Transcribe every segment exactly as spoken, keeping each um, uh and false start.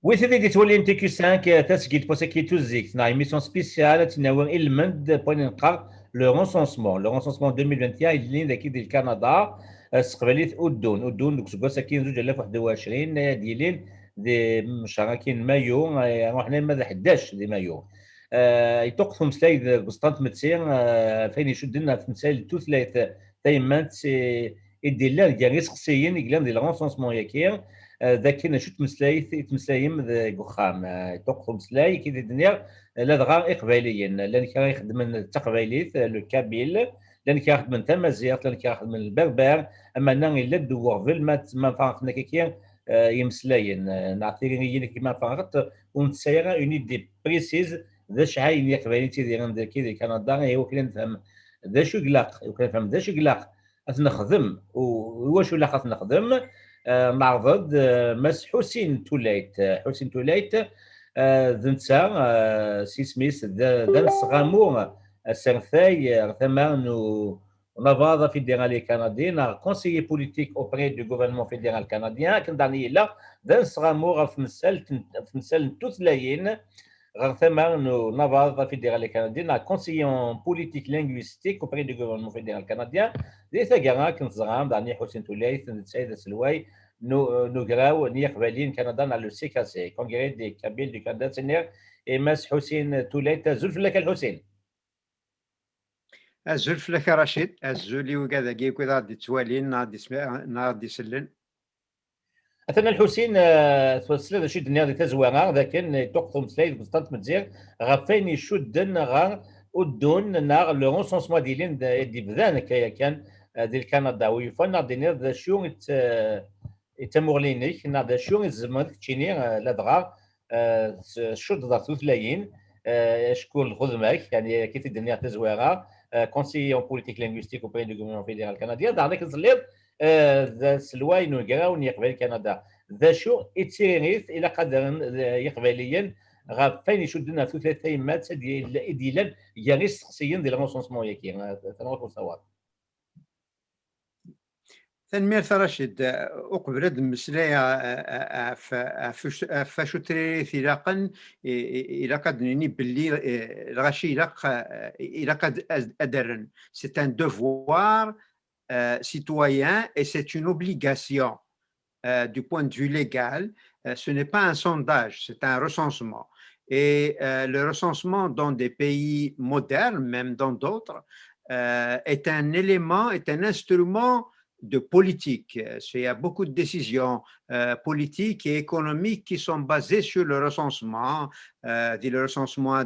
Wi tid i d-ittwalin T Q cinq, tasgilt n wass-agi tuzzigt neɣ émission spéciale, ad tt-nawi ilmend n wayen neqqar le recensement. Le recensement deux mille vingt et un yellin dagi di Lkanada, s teqbaylit Uddun. Uddun deg useggas-agi n zuǧ alaf u ḥedd u ɛecrin, ad yilin di ccher-agi n mayu, ruḥen arma d ḥdac di mayu. Iṭuqqet umeslay deg uẓeṭṭa n tmetti, ɣef wayen icudden ɣer temsal n tutlayt tayemmat i d-illan gar iseqsiyen i yellan di le recensement-agi, d akken acu tmeslayt i tmeslayem deg uxxam. Iṭuqqet umeslay, akken i d-nniɣ, ladɣa iqbayliyen, llan kra ixeddmen d taqbaylit, le kabyle, llan kra xeddmen tamaziɣt, llan kra xeddmen le berbère, ameɛna illa-d uɣbel ma, ma nfeɣ-ten akkaki, imeslayen, neɣ tiriyin akkaki ma nfeɣ-tent, ur netta ara une idée précise d acḥal n yiqbayliyen ttidiren dagi di Kanada, ihi wakken ad nefhem d acu i ilaq, iwakken ad nefhem d acu i ilaq ad t-nexdem, u iwacu ilaq ad t-nexdem, neɛreḍ-d Mass Ḥusin Tulayt. Ḥusin Tulayt, d netta, s yisem-is, d anesɣamu asertay ɣer tama n unabaḍ afidiralu akanadi, neɣ conseiller politique auprès du gouvernement fédéral canadien, akken daɣen yella d anesɣamu ɣef temsalt n tutlayin ɣer tama n unabaḍ afidiralu akanadi, neɣ conseiller en politique linguistique auprès du gouvernement fédéral canadien. Di taggara, akken teẓram, daɣen Ḥusin Tulayt, netta i d aselway n ugraw n Yiqbayliyen n Kanada, neɣ le C K C, Congrès des Kabyles du Canada. Ad s-iniɣ i Mass Ḥusin Tulayt, azul fell-ak a Lḥusin. Azul fell-ak a Racid, azul i wigad-agi akk i aɣ-d-ittwalin neɣ aɣ-d-isellen. Atan a Lḥusin, tesliḍ d acu i d-nniɣ di tazwara, d akken iṭuqqet umeslay deg uẓeṭṭa n tmetti ɣef wayen icudden ɣer Uddun neɣ le recensement ad d-yilin, ad d-ibdan akka yakan di Lkanada. Wi yufan ad d-tiniḍ d acu i d tamuɣli-inek, neɣ d acu i tzemreḍ keččini, ladɣa tcuddeḍ ɣer tutlayin, acku d lxedma-k, yani, akka i t-id-nniɣ tazwara, conseiller en politique linguistique auprès du gouvernement fédéral canadien, daɣen akken telliḍ d aselway n ugraw n Yiqbayliyen Kanada. D acu i d tiririt ilaq ad rren Yiqbayliyen ɣef wayen icudden ɣer tutlayt tayemmat i d-yellan gar isteqsiyen di le recensement-agi? Atan ɣur-k usawaḍ. Tanemmirt a Racid. Uqbel ad mmeslayeɣ ɣef acu tririt ilaqen, ilaq ad d-nini belli lɣaci ilaq ad rren. C'est un devoir citoyen et c'est une obligation du point de vue légal. Ce n'est pas un sondage, c'est un recensement. Et le recensement dans des pays modernes, même dans d'autres, est un élément, est un instrument de politique. Il y a beaucoup de décisions politiques et économiques qui sont basées sur le recensement. Le recensement,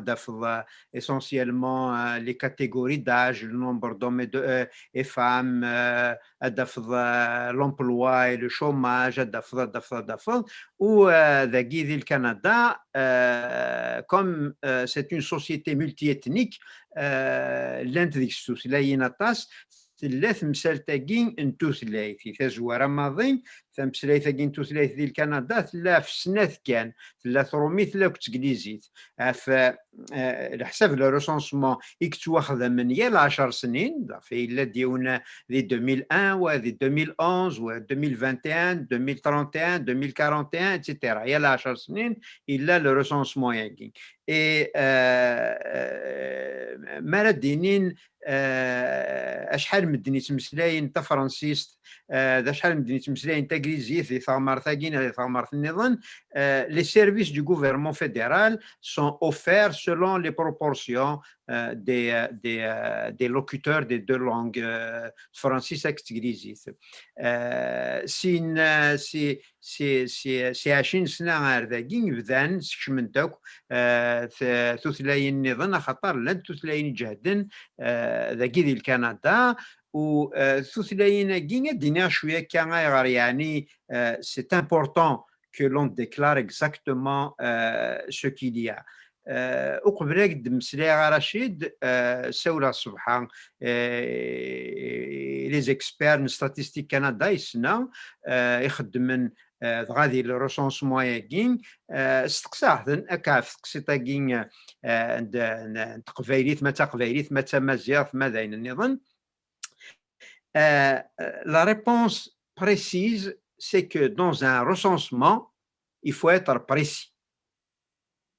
essentiellement les catégories d'âge, le nombre d'hommes et de femmes, l'emploi et le chômage, ou le Canada, comme c'est une société multiethnique, llant deg-s tutlayin aṭas, tella temsalt-agi n tutlayt. Di tazwara maḍi, tameslayt-agi n tutlayt di Lkanada tella ɣef snat kan, tella trumit, tella akked teglizit. Ɣef leḥsab le recensement i yettwaxdamen yal ɛecr snin, yella-d yiwen di deux mille un, wa di deux mille onze, wa deux mille vingt et un, deux mille trente et un, deux mille quarante et un, et cetera. Yal ɛecr snin yella le recensement-agi. Et mi ara d-inin acḥal medden yettmeslayen tafransist, d acḥal medden yettmeslayen taglizit di teɣmert-agi neɣ di teɣmert nniḍen, les services du gouvernement fédéral sont offerts selon les proportions des, des, des locuteurs des deux langues, tefransist akked teglizit. Sin, si, si, si, si ɛecrin sna ar dagi bdan sekcmen-d akk tutlayin nniḍen, axaṭer llant tutlayin iǧehden dagi di Lkanada, u tutlayin-agi ad d-iniɣ cwiya akka ayɣer, yeɛni c'est important que l'on déclare exactement ce qu'il y a. Uqbel ad d-mmeslayeɣ a Racid, ssawleɣ ṣṣbeḥ les experts n Statistique Canada, i ssneɣ ixeddmen dɣa di le recensement-agi, steqsaɣ-ten akka ɣef teqsiṭ-agi n teqbaylit, ma d taqbaylit, ma d tamaziɣt, ma d ayen nniḍen. La réponse précise, c'est que dans un recensement, il faut être précis.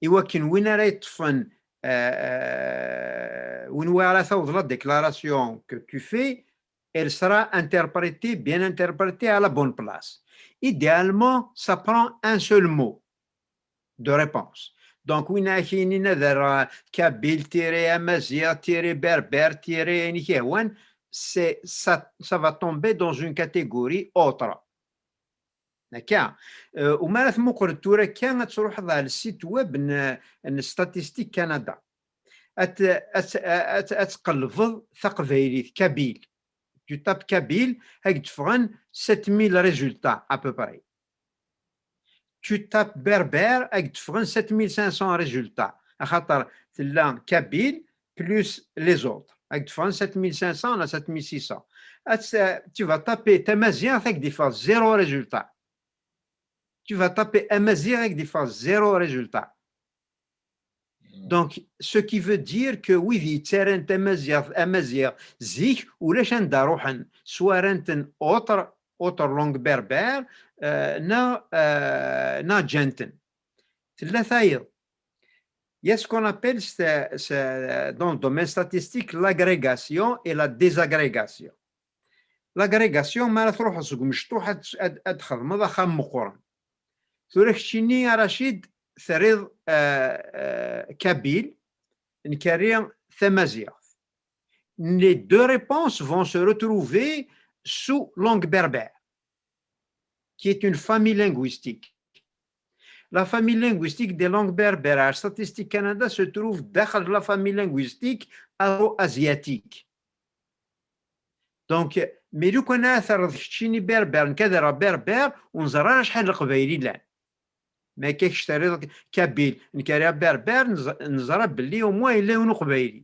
I wakken win ara yeṭṭfen, euh, euh, win ara tawḍ la déclaration que tu fais, elle sera interprétée, bien interprétée à la bonne place. Idéalement, ça prend un seul mot de réponse. Donc, win ara k-yinin ad rreɣ kabyle tiret amaziɣ tiret berbère tiret ayen i k-yehwan, c'est, ça, ça va tomber dans une catégorie autre. Akka. Euh, u mi ara tmuqleḍ tura akka, ad truḥeḍ ɣer le site web n, n Statistique Canada. Ad, ad, ad, ad tqellbeḍ taqbaylit, kabyle. Tu tapes kabyle, ad k-d-ffɣen sept mille résultats à peu près. Tu tapes berbère, ad k-d-ffɣen sept mille cinq cents résultats. Axaṭer tella kabyle plus les autres. Ad k-d-ffɣen sept mille cinq cents neɣ sept mille six cents. Ad, tu vas taper tamaziɣt, ad k-d-iffeɣ zéro résultat. Tu vas taper amaziɣ, ad k-d-iffeɣ zéro résultat. Donc, ce qui veut dire que wid yettarran tamaziɣt, amaziɣ zik, ulac anda ruḥen, soit rran-ten autre, autre langue berbère, euh, neɣ, euh, neɣ ǧǧan-ten. Tella tayeḍ. Il y a ce qu'on appelle, c'est, c'est, dans le domaine statistique, l'agrégation et la désagrégation. L'agrégation, mi ara truḥeḍ seg umecṭuḥ ad, ad, ad txedmeḍ axxam meqqren. Tura keččini, a Racid, terriḍ, euh, euh, kabyle, nekk rriɣ tamaziɣt. Les deux réponses vont se retrouver sous langue berbère, qui est une famille linguistique. La famille linguistique des langues berbères à Statistique Canada se trouve daxel la famille linguistique afro-asiatique. Donc, mais lukan ara terreḍ keččini berbère, nekk ad rreɣ berbère, ur neẓri ara acḥal n leqbayel i llan. Ma akka kečč terriḍ kabyle, nekk rriɣ berbère, neẓ-, neẓra belli au moins yella yiwen uqbayli.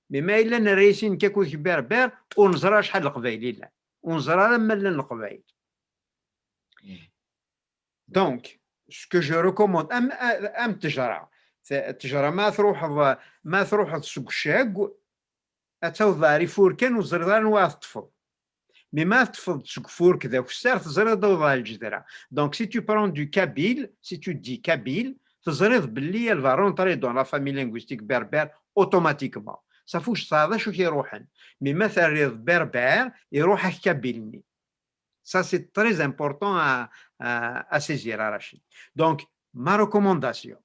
Mais ma yella nerra-yas i nekk akked kečč berbère, ur neẓri acḥal n leqbayel i llan. Ur neẓri ara ma llan leqbayel. Donc, ce que je recommande, am, am ttejra. T-, ttejra ma truḥeḍ, ma truḥeḍ seg ucaggu, ad tawḍeḍ ɣer ifurkan ur teẓriḍ ara anwa ara teṭṭfeḍ. Mais ma teṭṭfeḍ seg ufurk d akessar, teẓriḍ ad tawḍeḍ ɣer lǧedra. Donc, si tu prends du kabyle, si tu dis kabyle, teẓriḍ belli elle va rentrer dans la famille linguistique berbère automatiquement. Safi ur tesɛiḍ acu k-iruḥen. Mais ma terriḍ berbère, iruḥ-ak kabyle-nni. Ça, c'est très important à, à, à saisir, à Rachid. Donc, ma recommandation.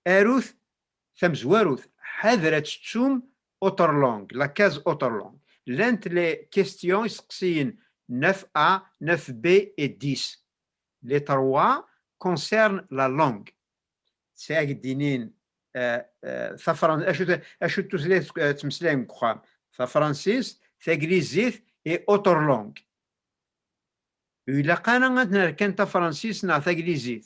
Arut tamezwarut, ḥader ad tettum autre langue, la case autre langue. Llant les questions, iseqsiyen neuf A, neuf B et dix. Les trois concernent la langue. Sɛiɣ d-inin, euh, euh, tafran-, acu ta-, acu tutlayt, euh, ttmeslayen deg uxxam? Tafransist, taglizit et autre langue. Ur ilaq ara ad nerr kan tafransist neɣ taglizit,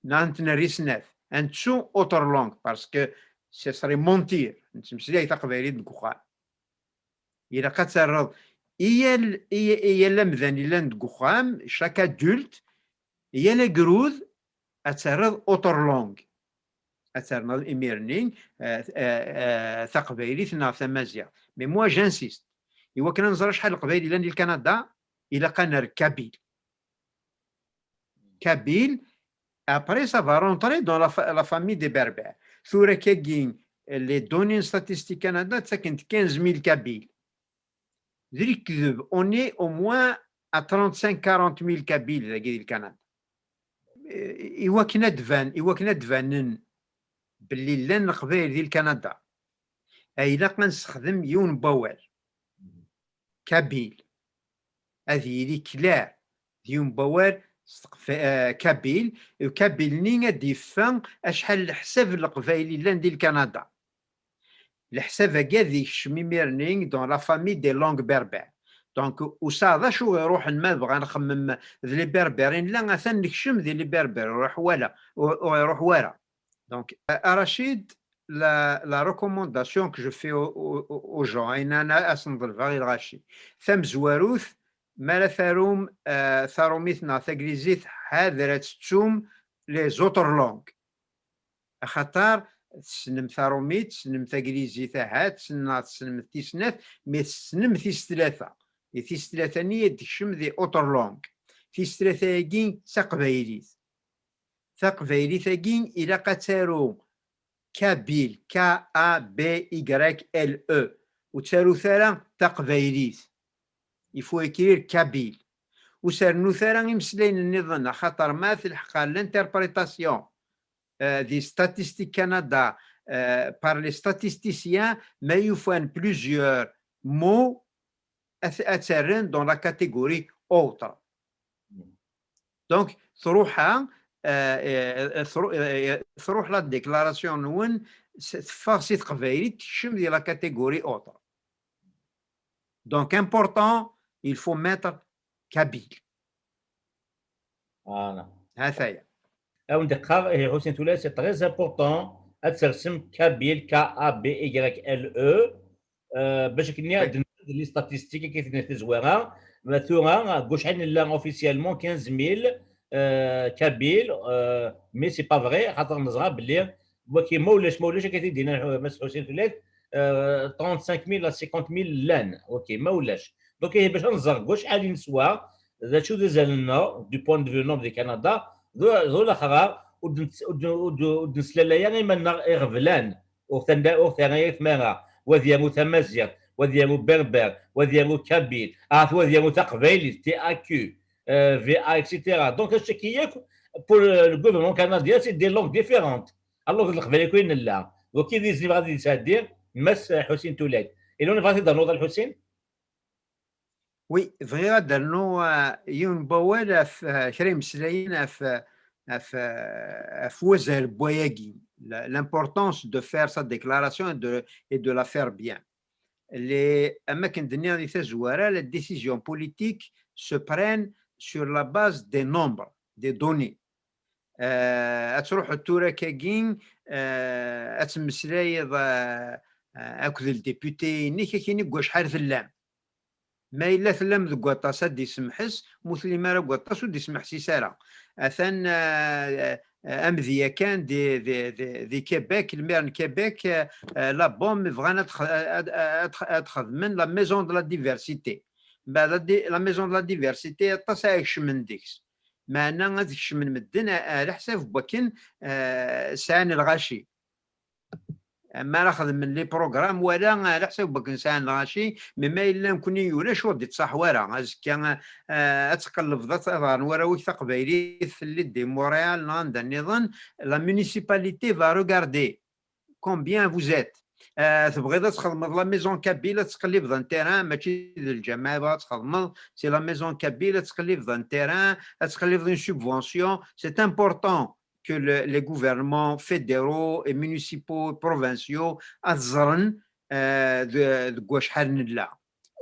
neɣ ad nerr i snat, ad nettu autre langue, parce que ce serait mentir, nettmeslay taqbaylit deg uxxam. Ilaq ad terreḍ i yal, i, i yal amdan yellan deg uxxam, chaque adulte, i yal agrud, ad terreḍ autre langue. Ad terreḍ imir-nni, euh, euh, euh, taqbaylit neɣ tamaziɣt. Mais moi, j'insiste. I wakken ad nẓer acḥal n leqbayel yellan di Lkanada, ilaq ad nerr kabyle. Kabyle, après, ça va rentrer dans la fa-, la famille des Berbères. Tura kagi, les données statistiques Canada, ttakent quinze mille kabyles. D lekdeb, on est au moins à trente-cinq, quarante mille kabyles dagi di Lkanada. I wakken ad d-ban-, i wakken ad d-banen belli llan Leqbayel di Lkanada, ay ilaq ad nessexdem yiwen n wawal. Kabyle. Ad yili clair. D yiwen n wawal s teqfa-, eh, kabyle. U kabyle-nni ad d-yeffeɣ acḥal leḥsab n Leqbayel yellan di Lkanada. Leḥsab-agi ad yekcem imir-nni dans la famille des langues berbères. Donc, ur tesɛiḍ acu iruḥen ma bɣan xemmem d les berbères, nella atan nekcem di les berbères, ur iruḥ wala, ur, ur iruḥ wara. Donc, a, a Rachid, la, la recommandation que je fais aux, aux, aux gens, ayen ara asen-ḍelbeɣ i lɣaci. Tamezwarut, mi ara tarum, eh, tarumit neɣ taglizit, ḥader ad tettum les autres langues. Axaṭer tessnem tarumit, tessnem taglizit, ahat, tessnem, tessnem tis snat, mais tessnem tis tlata. I tis tlata-nni ad d-tekcem di autre langue. tis tlata-agi d taqbaylit. Taqbaylit-agi ilaq ad taru Kabyle, K A B Y L E. Ur ttarut ara taqbaylit. Il faut écrire Kabyle. Ur s-rennut ara imeslayen nniḍen, axaṭer ma telḥeq ɣer l'interprétation, euh, di Statistique Canada, euh, par les statisticiens, ma yufan plusieurs mots, ad, ad tt-rren dans la catégorie autre. Donc, truḥ, euh, euh, tru-, euh, truḥ la déclaration-nwen, s-, teffeɣ si teqbaylit, tekcem di la catégorie autre. Donc, important, il faut mettre Kabyle. Voilà. Ha-t-aya. Awen-d-qqar, eh, Ḥusin Tulayt, c'est très important ad tersem Kabyle, K A B Y L E, euh, bac akken ad d-nefk les statistiques akken tizwara. Ma tura, deg wacḥal nella officiellement quinze mille, euh, Kabyles, euh, mais c'est pas vrai, xaṭer neẓra belli waki ma ulac, ma ulac, akka t-id-yenna Mass Ḥusin Tulayt, euh, trente-cinq mille à cinquante mille llan, ok, ma ulac. Donc, eh, bac ad nẓer deg wacḥal i neswa, d acu d azal-nneɣ, du point de vue nombre di Kanada, d, d ulaxer-a, ur d-, ur d-, ur d-, ur d-neslalay ara iman-nneɣ iɣeblan, ur ten-, ur terra ara tmara, wa ad yaru tamaziɣt, wa ad yaru berber, wa ad yaru kabyle, ahat wa ad yaru taqbaylit, T A Q, euh, V A, et cetera. Donc, acu-agi yakk, pour, euh, le gouvernement canadien, c'est des langues différentes. Alors, d leqbayel akk i nella. Donc, i d izen yebɣa ad d-yesɛeddi Mass Ḥusin Tulayt. Et là, on va d-rnuḍ a Ḥusin? Oui, bɣiɣ ad d-rnuɣ, euh, yiwen n wawal ɣef, euh, kra imeslayen ɣef, euh, ɣef, euh, ɣef wazal n wayagi, la-, l'importance de faire sa déclaration et de, et de la faire bien. Les, am akken d-nniɣ di tazwara, les décisions politiques se prennent sur la base des nombres, des données. Euh, ad truḥeḍ tura akkagi, euh, ad temmeslayeḍ, euh, euh, akked le député-inek, ad k-yini deg wacḥal tellam. Ma yella tellam deg waṭas, ad d-isemḥes, ma ur tellim ara deg waṭas, ur d-isemḥes ara. Atan, euh, euh, amedya kan di, di, di, di Québec, lmir n Québec, euh, euh, la bombe, bɣan ad, ad, ad, ad, ad xedmen la maison de la diversité. Mbeɛd la di-, la maison de la diversité, aṭas ara ikecmen deg-s. Meɛna ad kecmen medden a-, ɛla ḥsab n wakken, euh, sɛan lɣaci. Mi ara xedmen les programmes, wala ɛla ḥsab n wakken sɛan lɣaci, mais ma yella nekkni ulac, ur d-ittṣaḥ wara. Azekka, euh, ad tqellbeḍ, ad, ad ɣren warraw-ik taqbaylit, telliḍ di Montréal neɣ anda nniḍen, la municipalité va regarder combien vous êtes. Euh, tebɣiḍ ad txedmeḍ la maison kabyle, ad tqellibeḍ un terrain, mačči d lǧameɛ i tebɣiḍ ad txedmeḍ, c'est la maison kabyle, ad tqellibeḍ un terrain, ad tqellibeḍ une subvention. C'est important que le, les gouvernements fédéraux et municipaux, provinciaux, ad ẓren, euh, de, deg wacḥal nella.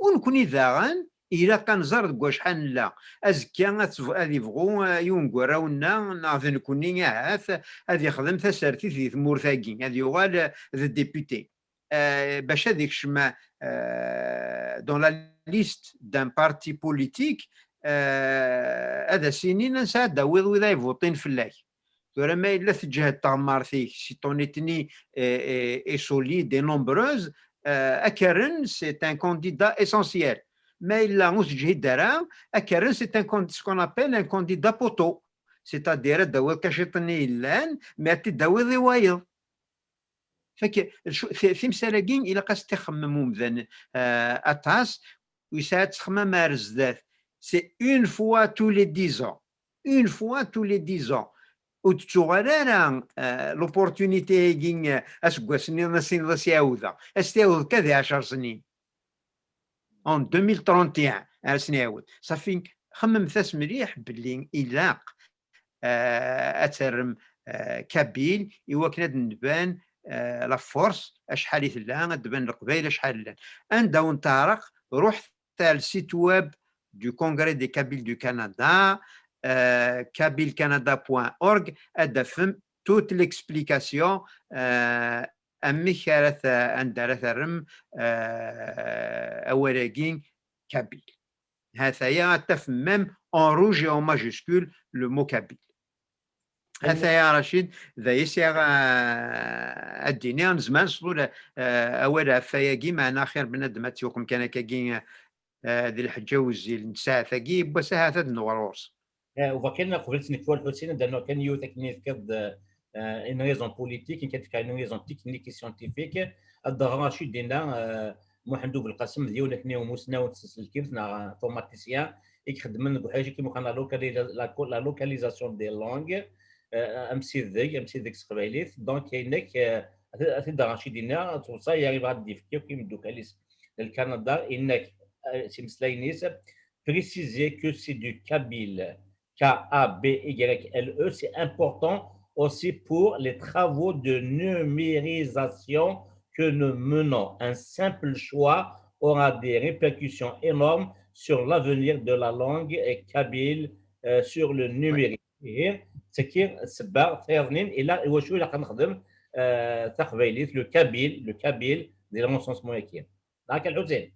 U nekkni daɣen, ilaq ad nẓer deg wacḥal nella. Azekka ad teb-, ad ibɣu, euh, yiwen n warraw-nneɣ, neɣ d nekkni ahat, ad ixdem tasertit di tmurt-agi, ad yuɣal, euh, d député. Euh, bac ad ikcem, euh, dans la liste d'un parti politique, euh, ad as-inin ansa ad d-tawiḍ wid ay votin fell-ak. Tura ma yella teǧhed taɣmart-ik, si ton ethnie est, est, est solide et nombreuse, euh, ad k-rren, c'est un candidat essentiel. Ma yella ur teǧhid ara, ad k-rren, c'est un candi-, ce qu'on appelle un candidat poteau. C'est-à-dire, ad d-tawiḍ taciṭ-nni yellan, mais ad t-id-tawiḍ i wayeḍ. Fak, lcu-, ti-, timsal-agi, ilaq ad s-tixemmem umdan, euh, aṭas, u yesɛa ttexmam ar zdat. C'est une fois tous les dix ans. Une fois tous les dix ans. Ur d-tuɣal ara, euh, l'opportunité-agi, euh, aseggas-nni, ad s-tiniḍ ad s-iɛawdeɣ. Ad s-t-iɛawdeḍ kan di ɛecṛ snin. En deux mille trente et un, ara s-nɛawed. Safi, xemmemt-as mliḥ belli ilaq, euh, ad terrem, euh, kabyle i wakken ad d-nban, euh, la force acḥal i tella, ad d-ban leqbayel acḥal llan. Anda wen-teɛreq, ruḥet ar le site web du Congrès des Kabyles du Canada, euh, kabyle canada point org, ad d-tafem toute l'explication, euh, amek ara t-, anda ara terrem, euh, awal-agi kabyle. Ha-t-aya, ad tafem même en rouge et en majuscule le mot kabyle. Ha-t-aya, Rachid, d aya i sɛiɣ, euh, ad d-iniɣ. Nezmer ad nesḍul, euh, awal ɣef wayagi, meɛna axir bnadem ad tt-yuqem kan akkagi, euh, di lḥeǧǧa wezzil n tsaɛet-agi, yiwwas ahat ad nuɣal ɣur-s. Eh, ubakan qbel ad tt-nekfu a Lḥusin, ad d-rnuɣ kan yiwet akken i tefkiḍ, eh, une raison politique, nekk ad d-fkeɣ une raison technique et scientifique. Ad d-ɣreɣ acu i d-yenna, eh, Muḥend Ubelqasem, d yiwen akken i umusnaw n tselkimt neɣ informaticien i ixeddmen deg uḥric akken i la locali-, la co-, la localisation des langues, eh, amsideg, amsideg s teqbaylit. Donc, yenna-k, eh, ad t-, ad t-id-ɣreɣ acu i d-yenna, d tuṣṣa i yebɣa ad d-yefk akk i imeddukal-is n Lkanada, yenna-k, eh, s imeslayen-is, préciser que c'est du kabyle, K A B Y L E, c'est important aussi pour les travaux de numérisation que nous menons. Un simple choix aura des répercussions énormes sur l'avenir de la langue kabyle, euh, sur le numérique. Ihi, d tagi ssebba tayeḍnin ila iwacu ilaq ad nexdem, euh, taqbaylit, le kabyle, le kabyle, di le recensement-agi. D'accord, Lḥusin?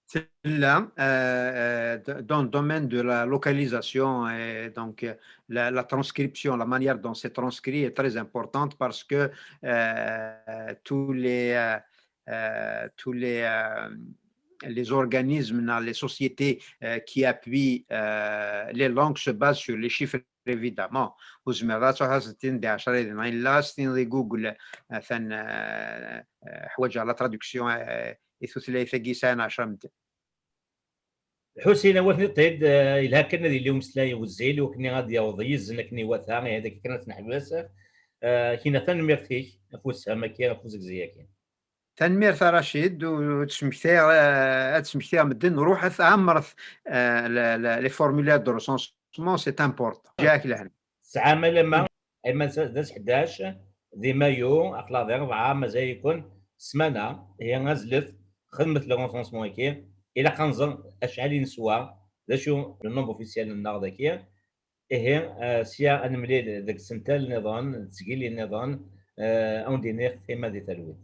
Tella, euh, euh, dans le domaine de la localisation et donc, euh, la, la transcription, la manière dont c'est transcrit est très importante parce que, euh, tous les, euh, euh, tous les, euh, les organismes, les sociétés, euh, qui appuient, euh, les langues se basent sur les chiffres, évidemment. Ur zmireɣ ad truḥeḍ ad s-tiniḍ ɛecṛa yid-neɣ, illa ad s-tiniḍ i Google, atan, euh, euh, ḥwaǧeɣ la traduction, euh, i tutlayt-agi yesɛan ɛecṛa medden. Lḥusin, awal-nni ṭid, eh, yelha kan ad yili umeslay wezzil, iwakken ad yaweḍ yizen akken iwata, ihi dagi kan ad t-neḥbes. Eh, Kina, tanemmirt-ik ɣef usseham-agi, ɣef uzegzi-agi. Tanemmirt a Racid, u ttmektayeɣ, eh, ad smektiɣ medden, ruḥet ɛemmret, eh, le, le, les formulaires de recensement, c'est important. Ǧǧiɣ-ak lehna. Tesɛam alamma, ayma d ass ḥdac di mayu, aql-aɣ di rebɛa, mazal-iken ssmana, ihi azlet, xedmet le recensement-agi, ilaq ad nẓer acḥal i neswa, d acu le nombre officiel-nneɣ dagi, ihi, eh, sya ad nemlil deg tsental nniḍen, d tgilin nniḍen, eh, ad wen-d-iniɣ qqima di talwit.